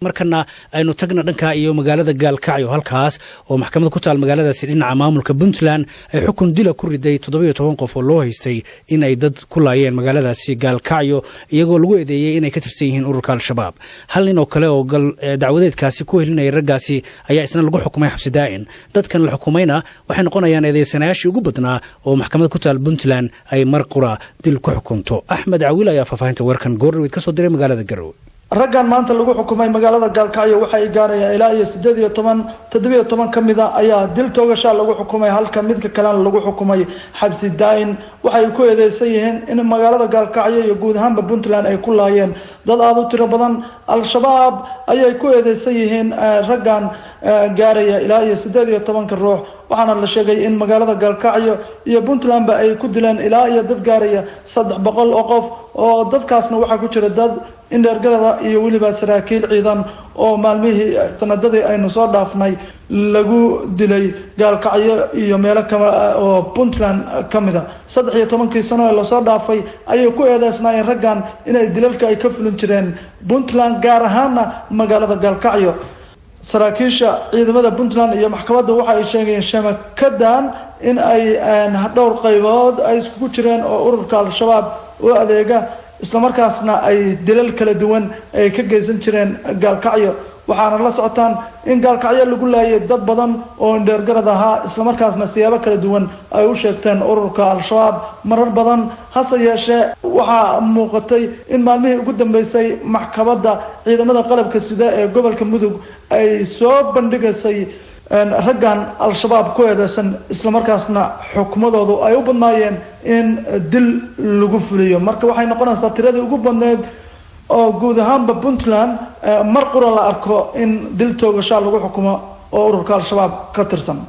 Markana aynu tagna dhanka iyo magaalada Gaalkacyo, halkaas oo maxkamad ku taal magaaladaasi dhinaca maamulka Puntland ay xukun dila ku riday 17 qof oo loo haystay in ay dad ku laayeen magaaladaasi Gaalkacyo, iyagoo lagu eedeeyey inay ka tirsan yihiin ururka Al-Shabaab. Hal nin oo kale oo gal dacwadeedkaasi ku helinayay raggaasi ayaa isna lagu xukumay xabsi daa'in. Dadkan la xukumayna waxay noqonayaan eedeysanayaashii ugu badnaa oo maxkamad ku taal Puntland ay mar qura dil ku xukunto. Axmed Cawiil ayaa faahfaahinta warkan goordhaweyd ka soo diray magaalada Garowe. Raggan maanta lagu xukumay magaalada Gaalkacyo waxay gaarayaan ilaa iyo 18. 17 ka mid a ayaa dil toogashaa lagu xukumay, halka midka kalena lagu xukumay xabsi daa-in. Waxay ku eedeysan yihiin in magaalada Gaalkacyo iyo guud ahaanba Puntland ay ku laayeen dad aada u tiro badan. Al-Shabaab ayay ku eedeysan yihiin raggan gaaraya ilaa iyo 18-ka ruux, waxaana la sheegay in magaalada Gaalkacyo iyo Puntlandba ay ku dileen ilaa iyo dad gaaraya 300 oo qof, oo dadkaasna waxaa ku jira dad indheergarada iyo weliba saraakiil ciidan oo maalmihii sanadadii aynu soo dhaafnay lagu dilay Gaalkacyo iyo meelo kale oo Puntland ka mid a. 13-kii sano ee lasoo dhaafay ayay ku eedeysnaayeen raggan inay dilalka ay ka fulin jireen Puntland, gaar ahaana magaalada Gaalkacyo. Saraakiisha ciidamada Puntland iyo maxkamadda waxa ay sheegayeen shamakadan in ay dhowr qaybood ay iskugu jireen oo ururka Al-Shabaab u adeega, islamarkaasna ay dilal kala duwan ay ka geysan jireen Gaalkacyo. Waxaana la socotaan in Gaalkacyo lagu laayay dad badan oo indheergarad ahaa, islamarkaasna siyaabo kala duwan ay u sheegteen ururka Al-Shabaab marar badan. Hase yeeshee, waxaa muuqatay in maalmihii ugu dambeysay maxkamadda ciidamada qalabka sida ee gobolka Mudug ay soo bandhigaysay raggan Al-Shabaab ku eedeysan, islamarkaasna xukumadoodu ay u badnaayeen in dil lagu fuliyo. Marka waxay noqonaysaa tiradii ugu badneyd oo guud ahaanba Puntland mar qura la arko in dil toogashaa lagu xukumo oo ururka Al-Shabaab ka tirsan.